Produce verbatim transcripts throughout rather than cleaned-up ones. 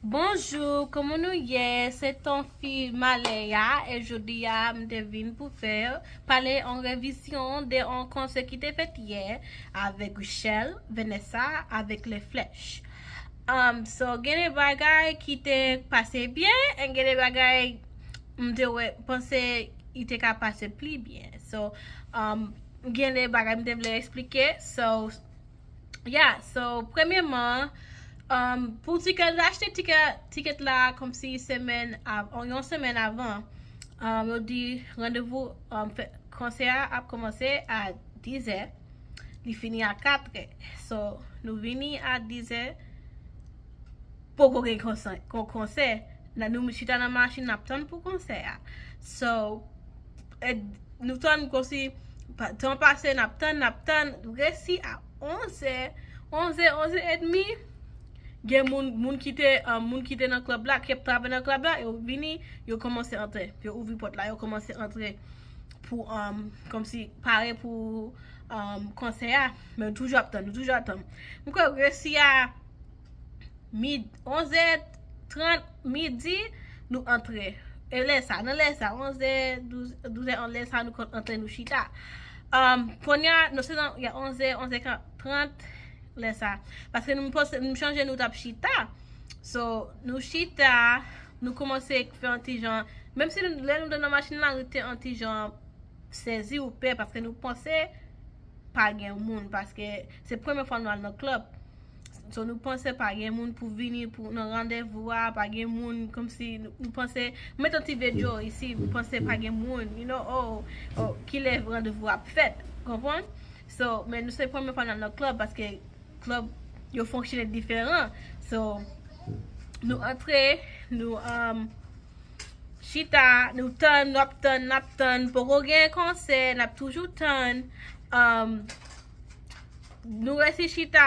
Bonjou, kòman nou ye? Se ton fi Malaya, e jodi a m te vin pou fè pale an revizyon de an konsè ki te fèt yè avèk Richelle, Vanessa, avèk Les Flèches. Um, so, gen de bagay ki te pase byen, e gen de bagay m te wè, panse i te ka pase pli byen. So, um, gen de bagay m te vle eksplike. So, yeah, so, premyèman, um, pou tiket, achte tiket, tiket la kòmsi semèn av-, yon semèn avan. Um, yo di randevou, um, fè, konsè a ap kòmanse a dizè, li fini a katrè. So, nou vini a dizè, poko gen konsè, kon-, konsè. Nan, nou chita nan machin, n ap tann pou konsè a. So, e, nou tann kòmsi, pa, tan pase, n ap tann, n ap tann, resi a onzè, onzè, onzè edmi, gen moun, moun ki te, um, moun ki te nan klèb la, ki ap travay nan klèb la, yo vini, yo kòmanse antre, yo ouvri pòt la, yo kòmanse antre pou, um, kòmsi pare pou, um, konsè a, men nou toujou ap tann, nou toujou ap tann. M kwè resi a mi-, onzè trant, midi, nou antre. E lè sa, nan lè sa, onzè, douz, douzè, an lè sa, nou konn antre, nou chita. Um, kounye a, nou se nan, ya onzè, onzè trant, lè sa. Paske nou panse, nou chanje, nou t ap chita. So, nou chita, nou kòmanse fè yon ti jan, menm si nou, lè nou te nan machin la, nou te yon ti jan sezi ou pè, paske nou panse pa gen moun, paske se premye fwa nou al nan klèb. So, nou panse pa gen moun pou vini pou nan randevou a, pa gen moun, kòmsi nou, nou panse, m met yon ti videyo isi, nou panse pa gen moun, you know, oh, oh, kilè randevou ap fèt, konprann? So, men nou se premye fwa nou al nan klèb, paske klèb yo fonksyone diferan. So, nou antre, nou, um, chita, nou tann, n ap tann, n ap tann, poko gen konsè, n ap toujou tann. Um, nou resi chita,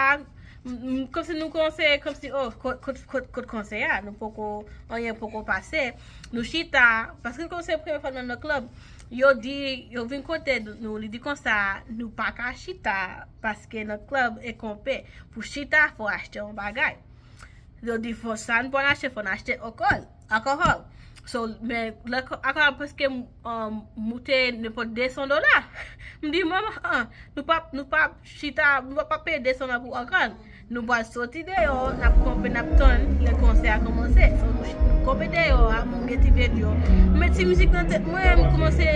m, m, kòmsi nou kòmanse, kòmsi, oh, kot, kot, kot, kot konsè a, nou poko, anyen poko pase. Nou chita, paske kòmsi se premye fwa nou nan klèb, yo di, yo vin kote nou, li di konsa, nou pa ka chita, paske nan klèb e konpe, pou chita, fò achte yon bagay. Yo di fò sa, n pa achte, fò n achte alkòl, alkòl. So, men, lè alkòl preske, um, moute nenpòt de san dola. M di, manman, an, nou pa, nou pa chita, nou pa peye de san dola pou alkòl. Nou pral soti deyò, n ap konpe, n ap tann lè konsè a kòmanse. So, nou ch-, nou konpe deyò a, m gen ti videyo. M met ti mizik nan tèt mwen, m kòmanse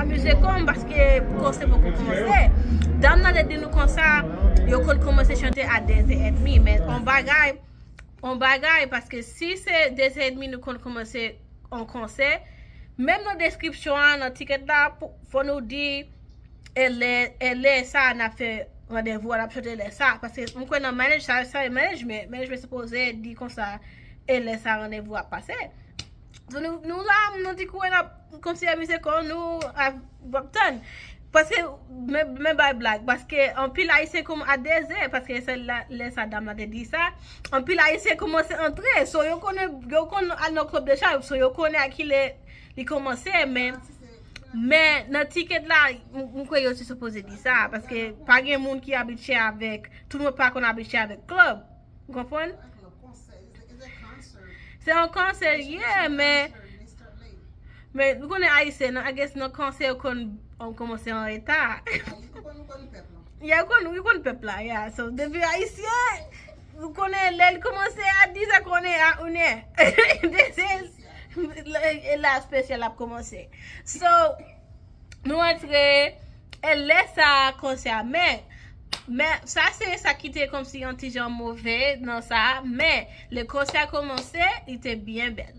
amize kò m paske konsè poko kòmanse. Dam nan te di nou konsa, yo konn kòmanse chante a dèzè edmi, men yon bagay, yon bagay, paske si se dèzè edmi nou konn kòmanse yon konsè, menm nan deskripsyon an, nan tiket la, pou, fò nou di, e lè, e lè sa a n ap fè randevou a, n ap chante lè sa a, paske m kwè nan manage, sa, sa e management, management sipoze di konsa, e lè sa a randevou a ap pase. So, nou, nou la, nou di kouri, n ap kòmsi amize kò nou, ap, ap tann. Paske, men, men bay blag, paske anpil Ayisyen kòm a dèzè, paske se la, lè sa dam la te di sa, anpil Ayisyen kòmanse antre, so yo konnen, yo konn al nan klèb deja, so yo konnen a kilè li kòmanse, men, men nan tiket la, m, m kwè yo te sipoze di sa, paske pa gen moun ki abitye avèk, tout moun pa konn abitye avèk klèb, ou konprann? Se yon konsè, yeah, men, men nou konnen Ayisyen, I guess nan konsè yo konn, yo kòmanse an reta. Yeah, yo konn, yo konn pèp la, yeah. So, depi Ayisyen, nou konnen lè l kòmanse a dizè, konnen a inè. This is, e la espesyal ap kòmanse. So, nou antre, e lè sa a konsè a, men, men, sa se sa ki te kòmsi yon ti jan move nan sa, men, lè konsè a kòmanse, li te byen bèl.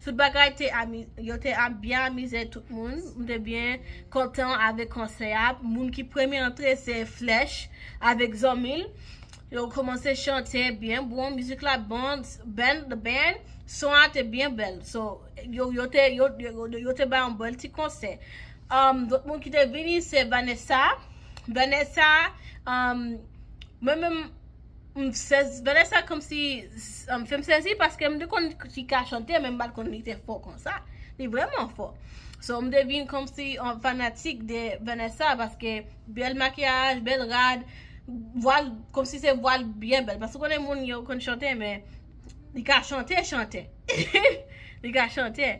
Tout bagay te ami-, yo te a-, byen amize tout moun. M te byen kontan avèk konsè a. Moun ki premye antre se Flèch avèk zanmi l. Yo kòmanse chante byen bon, mizik la bon, band, the band, son an te byen bèl. So, yo, yo te, yo, yo, yo, yo te bay yon bèl ti konsè. Um, lòt moun ki te vini se Vanessa. Vanessa, um, mwen menm, m sezi, Vanessa kòmsi, um, fè m sezi paske m te konn li ka chante, men m pa t konn li te fò konsa. Li vrèman fò. So, m te vin kòmsi yon fanatik de Vanessa paske bèl makiyaj, bèl rad, vwa l, kòmsi se vwa l byen bèl. Paske w konnen moun yo konn chante, men Li ka chante, chante. Li ka chante.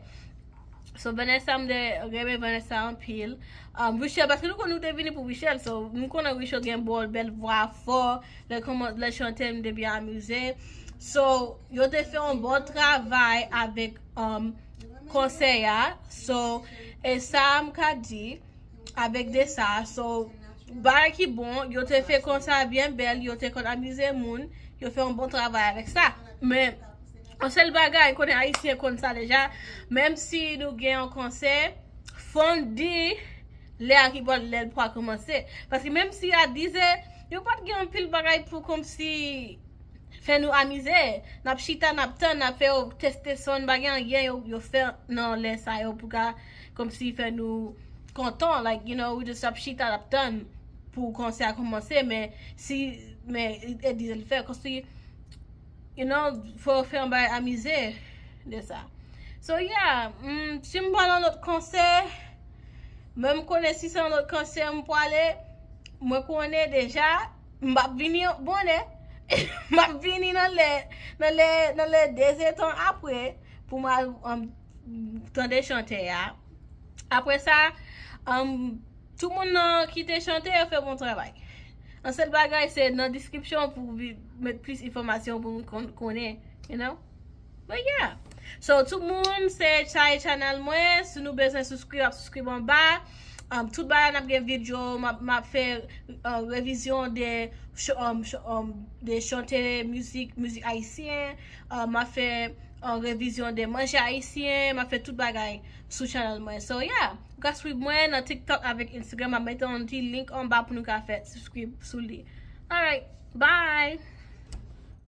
So, Vanessa, m te renmen Vanessa anpil. Um, Richelle, paske nou konn nou te vini pou Richelle. So, m konnen Richelle gen bèl, bèl vwa fò. Lè kòman, lè chante, m te byen amize. So, yo te fè yon bon travay avèk um, konsèy a. So, e sa m ka di avèk de sa. So, bagay ki bon, yo te fè konsèy a byen bèl, yo te konn amize moun, yo fè yon bon travay avèk sa. Men, yon sèl bagay, konnen Ayisyen konn sa deja, menm si nou gen yon konsèy, fò n di lè a ki pral, lè l pral kòmanse. Paske menm si a dizè, yo pa t gen anpil bagay pou kòmsi fè nou amize. N ap chita, n ap tann, n ap fè yo teste son, pa gen anyen yo, yo fè nan lè sa yo pou ka kòmsi fè nou kontan. Like, you know, we just ap chita, n ap tann pou konsèy a kòmanse, men si, men e dizè l fè, kòmsi, you know, fò yo fè yon bagay amize de sa. So, yeah, mm, si m pral nan lòt konsèy, men m konnen si se yon lòt konsèy m prale, mwen konnen deja, m p ap vini bonè. M ap vini nan lè, nan lè, nan lè de zè tan apre pou m al um, tande chantè a. Apre sa, um, tout moun nan ki te chante, yo fè bon travay. Yon sèl bagay, se nan description pou vi- met plis enfòmasyon pou moun kon- konnen, you know? But yeah. So, tout moun, se Chay Channel mwen. Si nou bezwen subscribe, ap subscribe anba. Um, tout bagay n ap gen video, m ap, m ap fè uh, revizyon de, ch- um, ch- um, de chante mizik, mizik ayisyen. Uh, m ap fè uh, revizyon de manje ayisyen. M ap fè tout bagay sou channel mwen. So, yeah. Ou ka suiv mwen nan TikTok avèk Instagram. M ap mete yon ti link anba pou nou ka fè subscribe sou li. Alright. Bye.